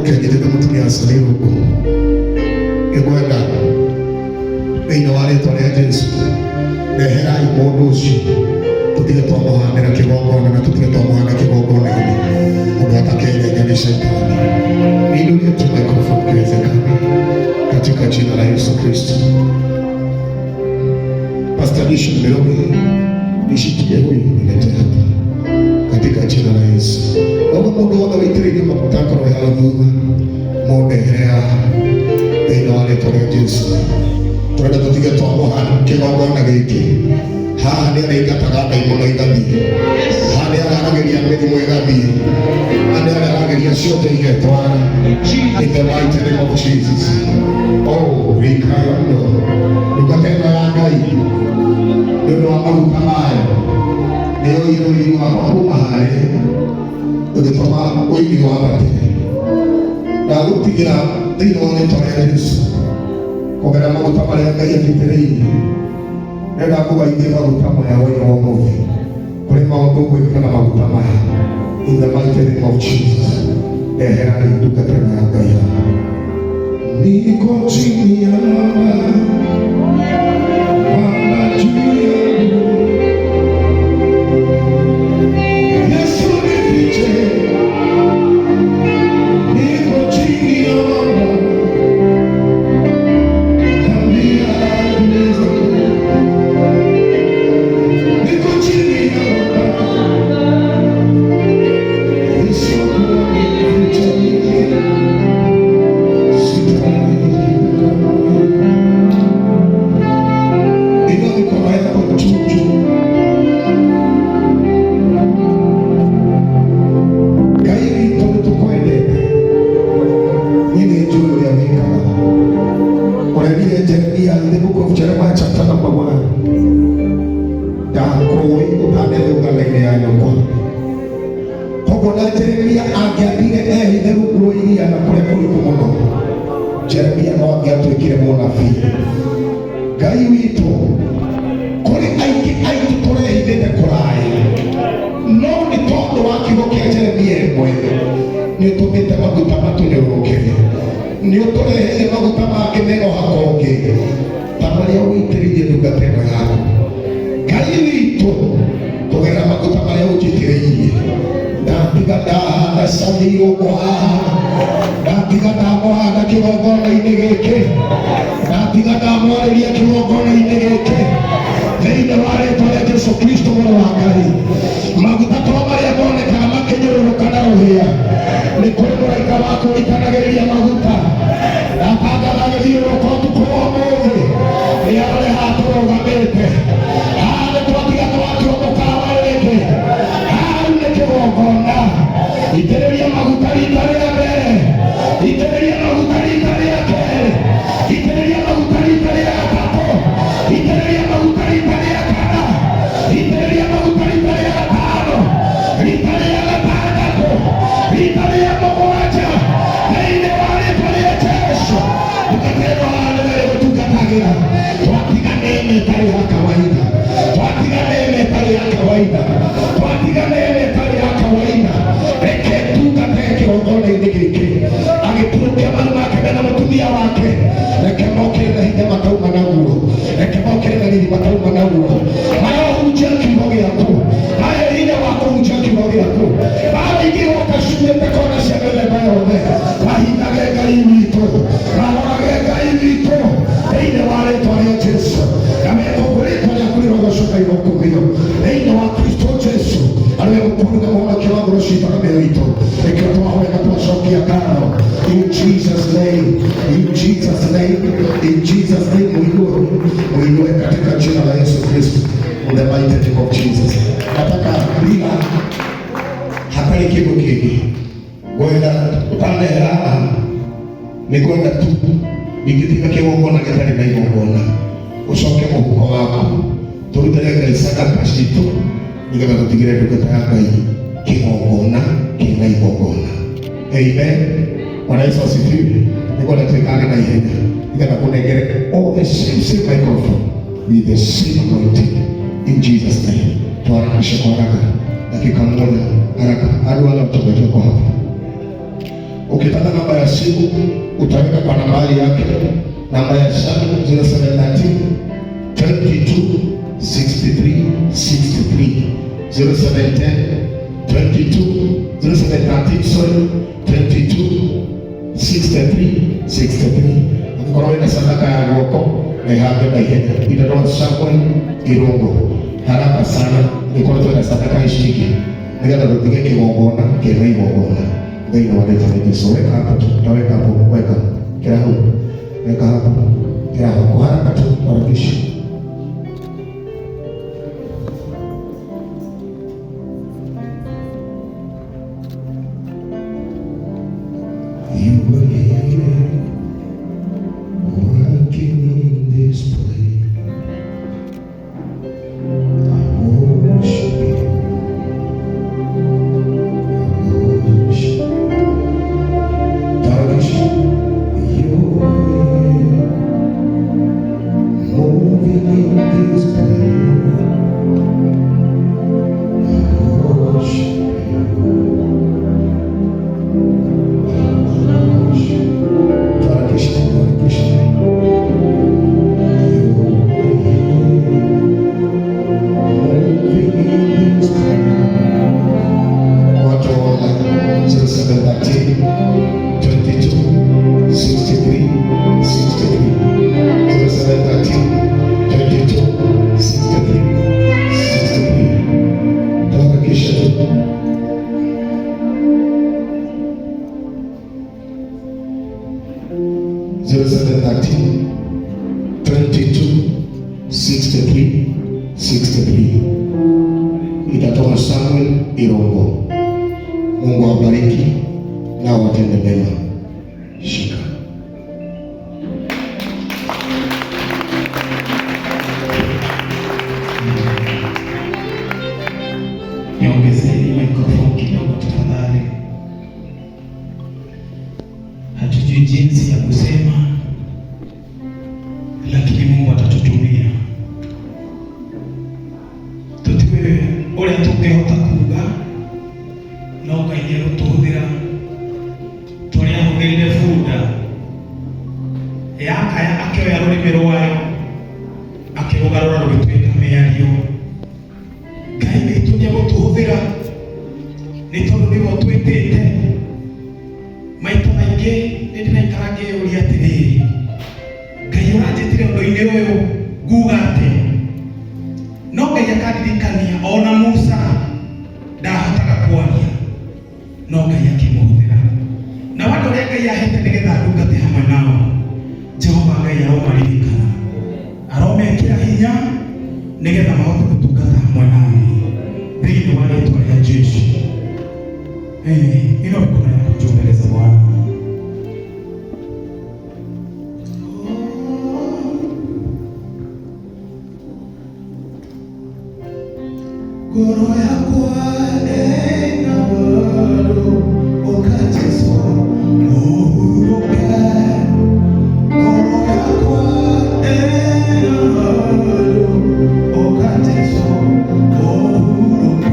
Ũke nyitĩte mũtumia wa Samira ũguo. Nĩngwenda thĩinĩ wa rĩtwa rĩa Jesu reherai mũndũ ũcio tũtige twamũhandĩra kĩgongona na tũtige twamũhanda kĩgongona-inĩ ũndũ atakenyenya nĩ shetani. Niinulie tu microphone ikiwezekana katika jina la Yesu Kristo. Pastor Bishop Mirobi, nishikie huyu nilete hapa katika jina la Yesu. Naomba mũndũ wothe wĩitĩrĩirie maguta akorwo he thutha mũndehere haha thĩinĩ wa rĩtwa rĩa Jesu. Tũrenda tũtige twamũha kĩgongona gĩkĩ. Haha nĩ arĩingataga ndaimono igathiĩ. Haha nĩ araragĩria mĩrimũ ĩgathiĩ. Haha nĩ araragĩria ciothe igetwara. In the mighty name of Jesus. Oh, rikayondo. Ndungata ĩno ya Ngai nĩ ũndũ wa maguta mayo nĩyo ũiri wakwa kuma harĩ ũgĩtũma ũiri wambate. Ndagũtigĩra thĩinĩ wa rĩtwa rĩa Jesu kũgerera maguta marĩa Ngai anjitĩrĩirie. Ndĩrenda ngũgaithie maguta maya hwaĩ wa ũmũthĩ. Kũrĩ maũndũ ngwĩka na maguta maya. In the mighty name of Jesus. Ndehera ndungata ĩno ya Ngai haha. Niko chini ya mwamba, mwamba juu yangu. Yesu nifiche, niko chini ya mwamba, ambia adui zangu. Niko chini ya mwamba, Yesu amenificha mimi, sitaaibika kamwe. Inua mikono yako juu juu. Ngai witũ nĩ tũkwendete. Niĩ nĩ njũĩ ũrĩa wĩkaga. Ũrerire Jeremia in the book of Jeremiah chapter number 1. Ndakũĩ ũtanethũka nda-inĩ ya nyũkwa. Koguo na Jeremia angĩathire ehithe rungu rwa iria na kũrĩa kũriku mũno, Jeremia no angĩatuĩkire mũnabii. Ngai witũ, kũrĩ aingĩ aitũ tũrehithĩte kũraya, no nĩ tondũ wa kiugo kĩa Jeremia ĩmwe nĩ ũtũmĩte maguta matũnyũrũrũkĩre, nĩ ũtũreheire maguta mangĩ mena ũhako ũngĩ ta marĩa ũitĩrĩirie ndungata ĩno yaku. Ngai witũ, kũgerera maguta marĩa ũnjitĩrĩirie, ndatiga ndahanda cathirũngũ haha, ndatiga ndamũhanda kĩgongona-inĩ gĩkĩ, ndatiga ndamwarĩria kĩgongona-inĩ gĩkĩ thĩinĩ wa rĩtwa rĩa Jesu Kristo mũrũ wa Ngai. Maguta to marĩa monekaga makĩnyũrũrũka na rũhĩa, nĩ kũrĩ mũraika waku ũitanagĩrĩria maguta ndatangatha agĩthiũrũrũka ũtukũ wa ũmũthĩ nĩ arore haha tũrũgamĩte. Haha nĩ twatiga twakĩrwo mũkawa rĩngĩ, haha rĩu nĩ kĩgongona. Itĩrĩria maguta rita rĩa mbere, itĩrĩria maguta rita rĩa kerĩ, itĩrĩria maguta rita rĩa gatatũ, itĩrĩria maguta rita rĩa kana, itĩrĩria maguta rita rĩa gatano, rita rĩa gatandatũ, rita rĩa mũgwanja, thĩinĩ wa rĩtwa rĩa Jesu. Ndungata ĩno haha nĩwe ĩgũtungatagĩra. Twatiga neema ĩtarĩ ya kawaida, twatiga neema ĩtarĩ ya kawaida, twatiga neema ĩtarĩ ya kawaida. Reke ndungata kĩgongona-inĩ gĩkĩ agĩturũkia maru make mena mũtumia wake, reke mokĩre na hinya matauma naguo, reke mokĩre na riri matauma naguo. Marohunjia kiugo gĩaku, mahe hinya wa kũhunjia kiugo gĩaku, maroingĩ gũkacuĩte kona cia mĩthemba yothe, mahinage Ngai witũ, marorage Ngai witũ thĩinĩ wa rĩtwa rĩa Jesu, na mekũguo rĩtwa rĩaku rĩrogocwo na irokumio thĩinĩ wa Kristo Jesu arĩ we mũkũũri na mũhonokia wa ngoro citũ na mĩoyo itũ. Nĩkĩo twahoya na twacokia ngatho in Jesus name, in Jesus name, in Jesus name. Muinue, muinue katika jina la Yesu Kristo, in the mighty name of Jesus. Nataka bila hatarĩ kĩndũ kĩngĩ ngwenda ũtanehera haha nĩ ngwenda tu ingĩtiga kĩgongona gĩtarĩ na igongona ũcoke mũhuko waku tũrutĩre Ngai sadaka citũ nĩgetha tũtigĩre ndungata ya Ngai kĩgongona kĩna igongona. Amen. Bwana Yesu asifiwe. Nĩngwenda twĩkage na ihenya nĩgetha kũnengere all the same same microphone with the same anointing in Jesus name. Tuharakishe kwa haraka, dakika moja haraka. Hadi wale wachungaji wako hapa. Ukitaka namba ya simu utaweka kwa nambari yake, namba ya simu 0713 22 63 63 0710 22 0713 sorry 22 63 63. Angĩkorwo wĩna sadaka ya guoko na ihambe na ihenya, itatoa Samuel Irungu haraka sana. Angĩkorwo twĩna sadaka ici ingĩ nĩgetha tũtige kĩgongona kĩna igongona thĩinĩ wa rĩtwa rĩa Jesũ. Weka hapo tu, utaweka hapo, weka kila hau, weka hapo, kila hapo, haraka tu, harakisha. You were here, working in this place. I worship you. I worship. Harakisha. You're here, moving in this place. I worship you. I worship. Harakisha, harakisha. You're here, moving in this place. Watu wa 0713 22 63 63 0713 22 63 63. Tuhakikishe tu. 0713 22 63 63. Itatoa Samuel Irongo. Mungu awabariki na watende mema. Shika. Niongezeni microphone kidogo tafadhali. Hatujui jinsi ya kusema, lakini Mungu atatutumia. Tutiwe uria tungihota kuga, no Ngai nĩegũtũhũthĩra toria ahũthĩrire bunda yakaya, akĩoya rũrĩmĩ rwayo akĩrũgarũra rũgĩtuĩka mĩario. Ngai witũ nĩegũtũhũthĩra nĩ tondũ nĩwe ũtwĩtĩte. Maita maingĩ nĩ ndĩraikara ngĩyũria atĩrĩrĩ, Ngai ũranjĩtire ũndũ-inĩ ũyũ, nguga atĩa? No Ngai akandirikania ona Musa ndahotaga kwaria, no Ngai akĩmũhũthĩra. Na andũ arĩa Ngai ahete nĩgetha ndungate hamwe nao, Jehova Ngai aromaririkana, aromekĩra hinya nĩgetha mahote gũtungata hamwe nami thĩinĩ wa rĩtwa rĩa Jesu. Inua mikono yako juu mbele za Bwana. Ngoro yakwa ĩna bado ũka Jesu ũhurũke. Ngoro yakwa ĩna bado ũka Jesu ũhurũke.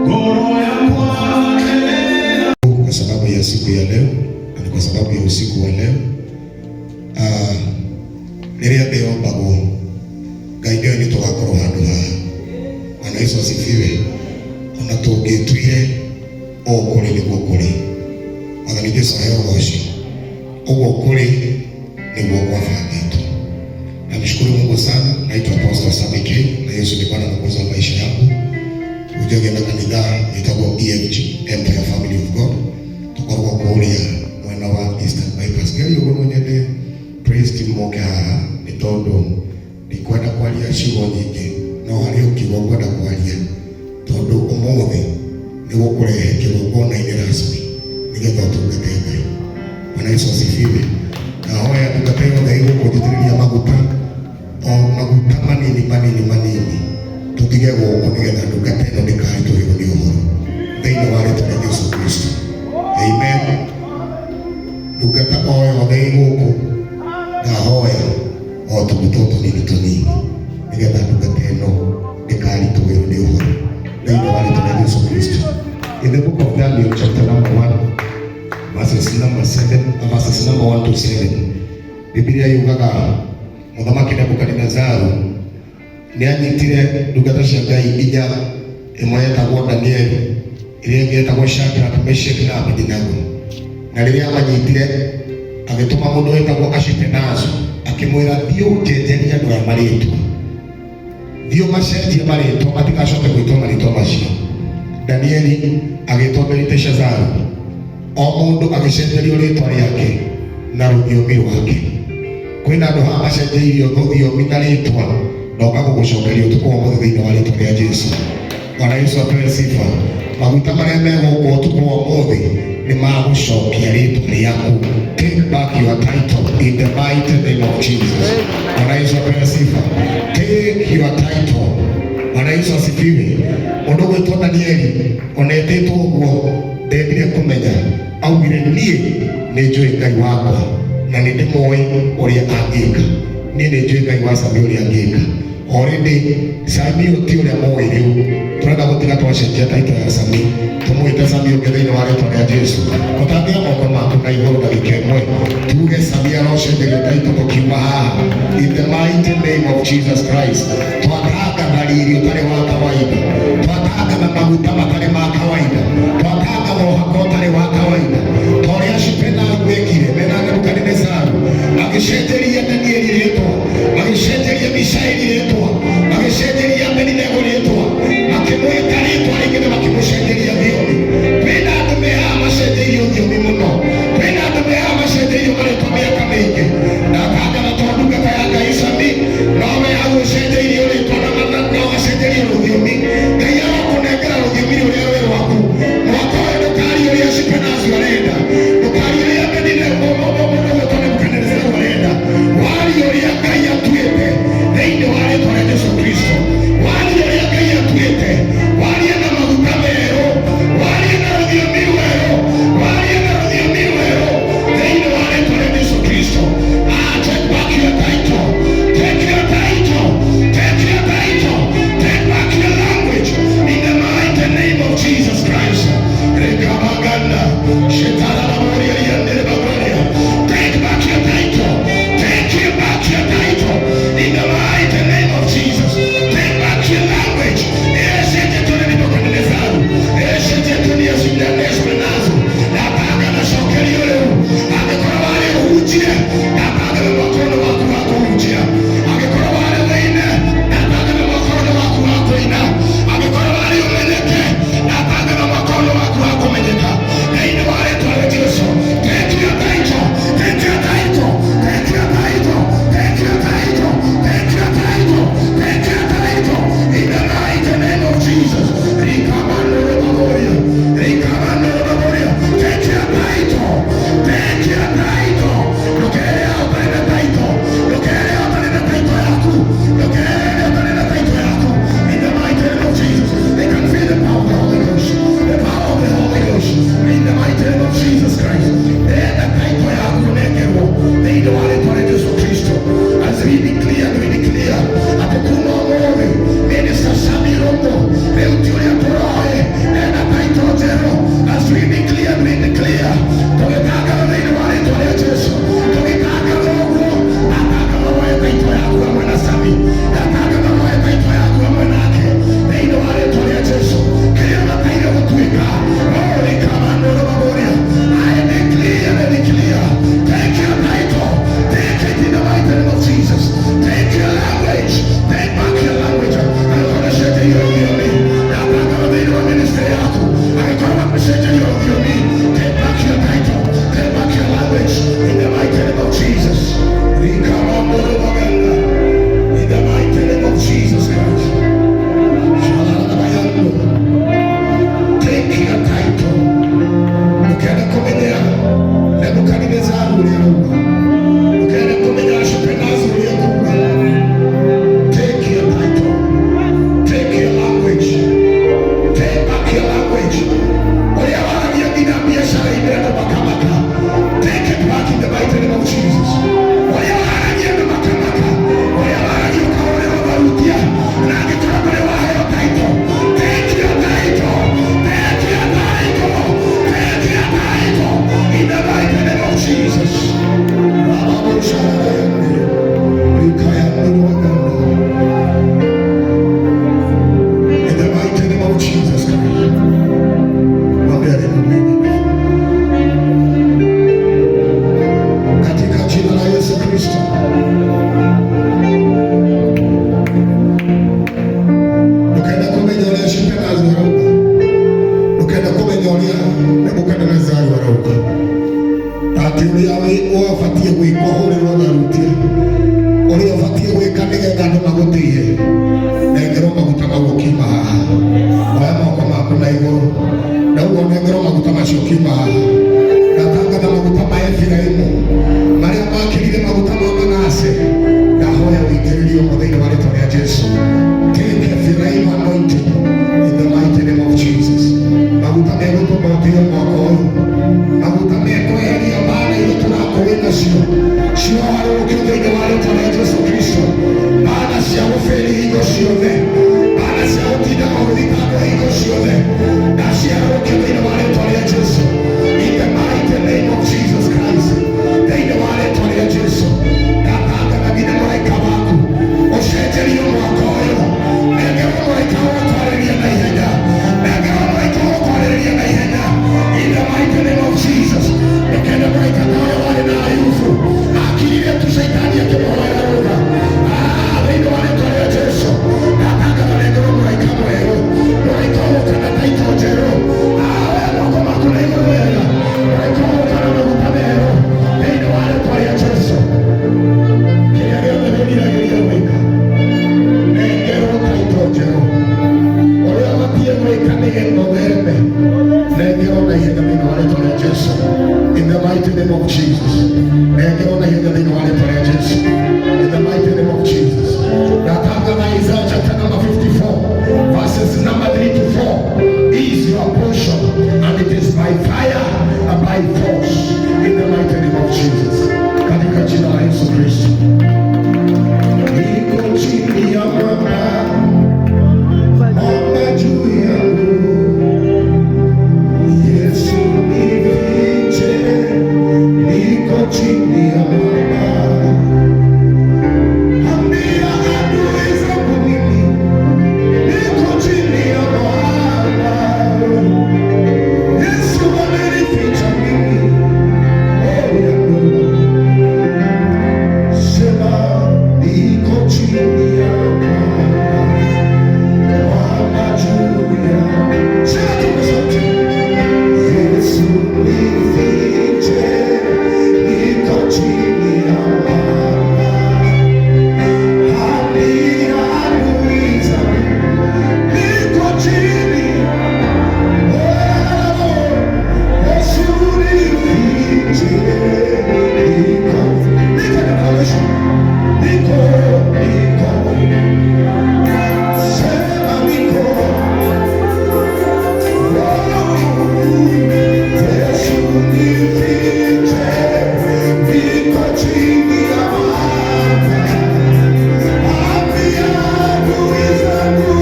Ngoro yakwa ĩna Kwa sababu ya siku ya leo na ni kwa sababu ya usiku wa leo, rĩrĩa thĩ yombagwo Ngai nĩoĩ nĩ tũgakorwo handũ haha. Bwana Yesu asifiwe. Ona tũngĩtuire o kũrĩ nĩguo kũrĩ. Mwathani Jesu aheo ũgoci. Ũguo kũrĩ nĩguo kwabangĩtwo. Namshukuru Mungu sana. Naitwa Apostle Sammy K na Yesu ni Bwana na Mwokozi wa maisha yangu. Ujage na kanitha ĩtagwo EFG, Empire Family of God. Tukoragwo kũrĩa mwena wa Eastern Bypass. Geria ũguo no nyende praise team moke haha nĩ tondũ ndikwenda kwaria ciugo nyingĩ, no harĩ o kiugo ngwenda kwaria tondũ ũmũthĩ nĩ gũkũrehe kĩgongona-inĩ rasmi nĩgetha ũtungate Ngai. Bwana Yesu asifiwe. Nahoya ndungata yothe ĩgũkũnjitĩrĩria maguta, o maguta manini manini manini, tũtige gũkũ nĩgetha ndungata ĩno ndĩkaritũhĩrwo nĩ ũhoro thĩinĩ wa rĩtwa rĩa Jesu Kristo. Amen. Ndungata o yothe ĩ gũkũ ndahoya o tũguta tũnini tũnini nĩgetha ndungata ĩno ndĩkaritũhĩrwo nĩ ũhoro thĩinĩ wa rĩtwa rĩa Jesu Kristo. In the book of Daniel chapter number 1, Verses number 7, verses number 1 to 7. Biblia yugaga Mũthamaki Nebukadinezaru nĩ anyitire ndungata cia Ngai inya, ĩmwe yetagwo Danieli, ĩrĩa ĩngĩ yetagwo Shadrach, Meshach na Abednego. Na rĩrĩa amanyitire agĩtũma mũndũ wetagwo Ashipenazu, akĩmwĩra, thiĩ ũnjenjerie andũ aya marĩtwa, thiĩ ũmacenjie marĩtwa matigacoke gwĩtwo marĩtwa macio. Danieli agĩtwo Beliteshazaru, o mũndũ agĩcenjerio rĩtwa rĩake na rũthiomi rwake. Kwĩna andũ haha macenjeirio rũthiomi na rĩtwa, ndoka gũgũcokeria ũtukũ wa ũmũthĩ thĩinĩ wa rĩtwa rĩa Jesu. Bwana Yesu apewe sifa. Maguta marĩa megũkwo ũtukũ wa ũmũthĩ nĩ magũcokia rĩtwa rĩaku. Take back your title in the mighty name of Jesus. Bwana Yesu apewe sifa. Take your title. Bwana Yesu asifiwe. Mũndũ gwĩtwo Danieli onetĩtwo ũguo ndendire kũmenya, augire, niĩ nĩ njũĩ Ngai wakwa na nĩ ndĩmũĩ ũrĩa angĩka. Niĩ nĩ njũĩ Ngai wa Sami ũrĩa angĩka. Already Sami ũyũ ti ũrĩa mũĩ rĩu, tũrenda gũtiga twacenjia title ya Sami, tũmwĩte Sami ũngĩ thĩinĩ wa rĩtwa rĩa Jesu. Ũtambia moko maku na igũrũ ndagĩka ĩmwe, tuge Sami arocenjerio title tũkiuma haha in the mighty name of Jesus Christ. Twatangatha riri ũtarĩ wa kawaida, twatangatha maguta matarĩ ma kawaida, twatangatha ũhaka ũtarĩ wa kawaida, ta ũrĩa Ashipenazu mekire mena Nebukadinezaru, magĩcenjeria Danieli rĩtwa, magĩcenjeria Mishaeli rĩtwa, magĩcenjeria Abedinego rĩtwa, makĩmwĩta rĩtwa rĩngĩ na makĩmũcenjeria thiomi. Kwĩna andũ me haha macenjeirio thiomi mũno, kwĩna andũ me haha macenjeirio marĩtwa mĩaka mĩingĩ. Ndatangatha to ndungata ya Ngai Sami nowe hau ũcenjeirio rĩtwa na ũgacenjerio rũthiomi. Ngai arokũnengera rũthiomi rũrĩa rwĩ rwaku. Mwaka ũyũ ndũkarie ũrĩa Ashipenazu arenda, ndũkarie ũrĩa Abedinego, mũndũ gwĩtwo Nebukadinezaru arenda, warie ũrĩa Ngai atuĩte thĩinĩ wa rĩtwa rĩa Jesu Kristo. Warie ũrĩa Ngai atuĩte, warie na maguta merũ, warie na rũthiomi rwerũ, warie na rũthiomi rwerũ thĩinĩ wa rĩtwa rĩa Jesu Kristo. Ah, take back your title, take your title, take your title, take back your language in the mighty name of Jesus Christ. Rekabaganda shetararaboria yandere bagoria. Take back your title, take you back your title in the mighty name of Jesus. Take back your language. Ecenjetio nĩ Nebukadinezaru, ecenjetio nĩ Ashipenazu, ndatanga nacokerio rĩu. Angĩkorwo warĩ ũhunjie, ndatanga mwaka ũyũ waku wa kũhunjia. Angĩkorwo warĩ wĩine, ndatanga mwaka ũyũ waku wa kũina. Angĩkorwo warĩ ũmenyeke, ndatanga mwaka ũyũ waku wa kũmenyeka thĩinĩ wa rĩtwa rĩa Jesu. Take your title, take your title, take your title, take your title, take your title, take your title in the mighty name of Jesus. Rikamando baboria, rikamando baboria. Take your title, take your title. Ndũkerĩa ũtarĩ na title, ndũkerĩa ũtarĩ na title yaku, ndũkerĩa ũtarĩ na title yaku in the mighty name of Jesus. They can feel the power of the Holy Ghost, the power of the Holy Ghost in the mighty name of Jesus Christ. Enda title yaku ũnengerwo thĩinĩ wa rĩtwa rĩa Jesu Kristo. As we declare, we declare atĩ kuma ũmũthĩ Minister Sami Romo rĩu ti ũrĩa tũroĩ, ena title njerũ. As we declare, we declare, tũgĩtangatha thĩinĩ wa rĩtwa rĩa Jesu, tũgĩtangatha ũguo, atangatha woe title yaku hamwe na Sami, atangatha woe title yaku hamwe nake thĩinĩ wa rĩtwa rĩa Jesu. Kĩrĩa ũbataire gũtuĩka, oh, rĩkamandũrũ maboria. I declare and declare, take your title, take Ũrĩa ũbatiĩ gwĩka ũhũrĩrwo tharuti, ũrĩa ũbatiĩ gwĩka nĩgetha andũ magũtĩe, nengerwo maguta mau ũkiuma haha. Oya moko maku na igũrũ na ũguo nengerwo maguta macio ũkiuma haha. Ndatangatha maguta ma Efiraimu marĩa makĩrire maguta ma Manase, ndahoya ũingĩrĩrio mo thĩinĩ wa rĩtwa rĩa Jesu. Take Ephraim anointing in the mighty name of Jesus. Maguta megũtũma ũtĩo mwaka ũyũ, maguta mekweheria mbara iria tũrakũĩ nacio cioharũrũkio thĩinĩ wa rĩtwa rĩa Jesu Kristo. Mbara cia gũbĩri hingo ciothe, mbara cia gũtindaga ũgĩthitangwo hingo ciothe, ndaciharũrũkio thĩinĩ wa rĩtwa rĩa Jesu. In the mighty name of Jesus Christ, thĩinĩ wa rĩtwa rĩa Jesu, ndatangatha nginya mũraika waku ũcenjerio mwaka ũyũ. Nengerwo mũraika wa gũkwarĩria na ihenya, nengerwo mũraika wa gũkwarĩrĩria na ihenya. In the mighty name of Jesus. Ndũkende mũraika ta ũrĩa warĩ na Ayubu, akirire tu Shaitani akĩmũhoera rũtha. Ah, thĩinĩ wa rĩtwa rĩa Jesu, ndatangatha nengerwo mũraika mwerũ, mũraika ũgũka na taito njerũ. Ah, oya moko maku na igũrũ wega, mũraika ũgũka na maguta merũ thĩinĩ wa rĩtwa rĩa Jesu. Kĩrĩa gĩothe wĩriragĩria gwĩka, nengerwo taito njerũ. Ũrĩa ũbatiĩ gwĩka nĩgetha ũthereme, nengerwo na ihenya thĩinĩ wa rĩtwa rĩa Jesu. In the mighty name of Jesus, nengerwo na ihenya thĩinĩ wa rĩtwa rĩa Jesu. In the mighty name of Jesus, ndatangatha Isaiah chapter number 54 verses number 3 to 4 is your portion, and it is by fire and by force, in the mighty name of Jesus. Katika jina la Yesu Kristo. Niko chini ya mwamba, mwamba juu yangu. Yesu nifiche, niko chini ya mwamba. Ambia adui zangu mimi, niko chini ya mwamba. Yesu amenificha mimi. Oh, yangu. Sema niko chini ya mwamba, mwamba juu yangu. Sema tu kwa sauti. Yesu nifiche, niko chini ya mwamba. Ambia adui zangu, niko chini. Oh, Yesu nifiche, niko, niko declaration. Niko, niko. Sema niko. Oh, Yesu nifiche, niko chini ya mwamba. Ambia adui zangu,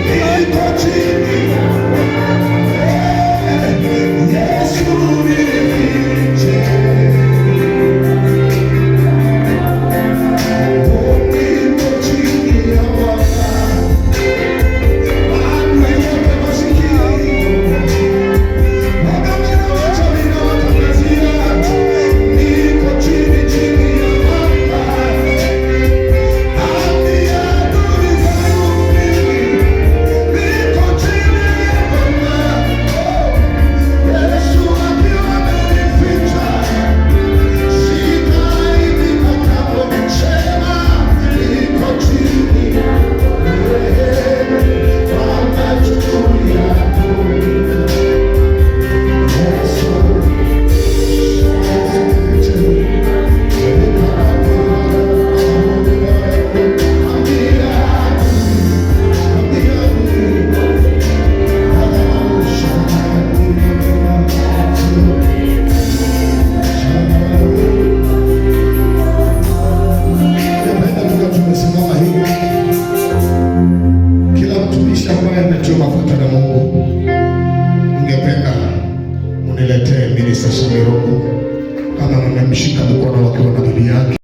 niko chini. Yesu nifiche. Oh, niko chini ya mwamba. Adui wote wasikie. Wakamera wachawi na watangazia, niko chini, chini ya mwamba. Ambia adui zangu mimi, niko chini ya mwamba. Oh, Yesu akiwa amenificha, sitaaibika kamwe. Sema niko chini, mwamba juu yangu. Yesu, Napenda tukiwa tumesimama hivi, kila mtumishi ambaye ametiwa mafuta na Mungu, ningependa uniletee Minister Samirogo kama mmemshika mkono wakiwa na bibi yake.